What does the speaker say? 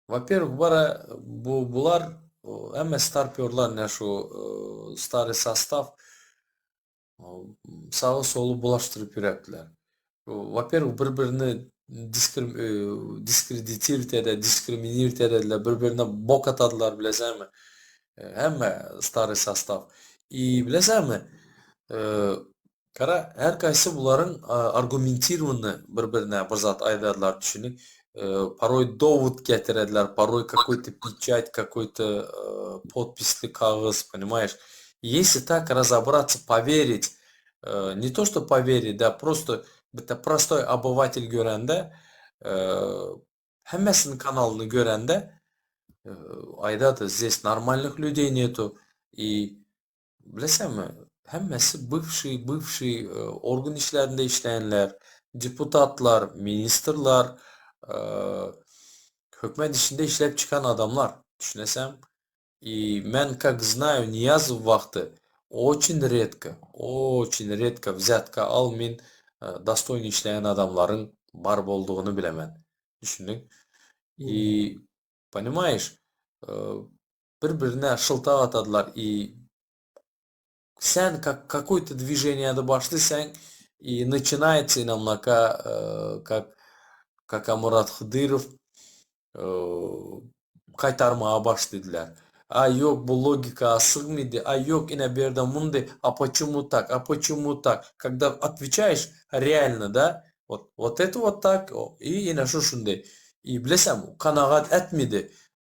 Во-первых, bara bu bular hemme starpyorlar ne şu stary sostav sagy soly bulaşdyryp ýörepdiler. Во-первых, bir-birini diskreditirowat eder, diskriminirowat ederdiler, bir-birine bok atadylar bilesenmi? Hemme stary sostaw. I bilesenmi? Gara, her kaýsy bularyň argumentirowany bir-birine bir zat aýdarlar düşünip, poroý dowod getirediler, poroý kakoý-to peçat, kakoý-to podpisli kagyz, понимаешь? Если так разобраться, поверить, не то что поверить, да, просто bitte prostoý obywatel görende, hemmesiniň kanalyny görende, aýdady, здесь нормальных людей нету. И bilesenmi, hemmesi bywşy, bywşy organ işlerinde işleýänler, deputatlar, ministrler, hökümet işinde işläp çykan adamlar, düşünesem. И men как знаю, Niýazow wagty очень redko, очень redko wzýatka almyn dostoýny işleýän adamlaryň bar boldugyny bilemen. Düşündiň? И понимаешь, bir-birine şyltak atadylar и sen как какой-то движениýada başlasaň и начинается ynamlaka как Kakamyrat Hydyrow gaýtarmaga başladylar. A ýok, bu logika sygmydy, a ýok, ine bu ýerde mundy, a почему так, a почему так. Когда отвечаешь реально, да, вот, вот это вот так, и ine şu şundy. И bilesem, kanagat etmedi.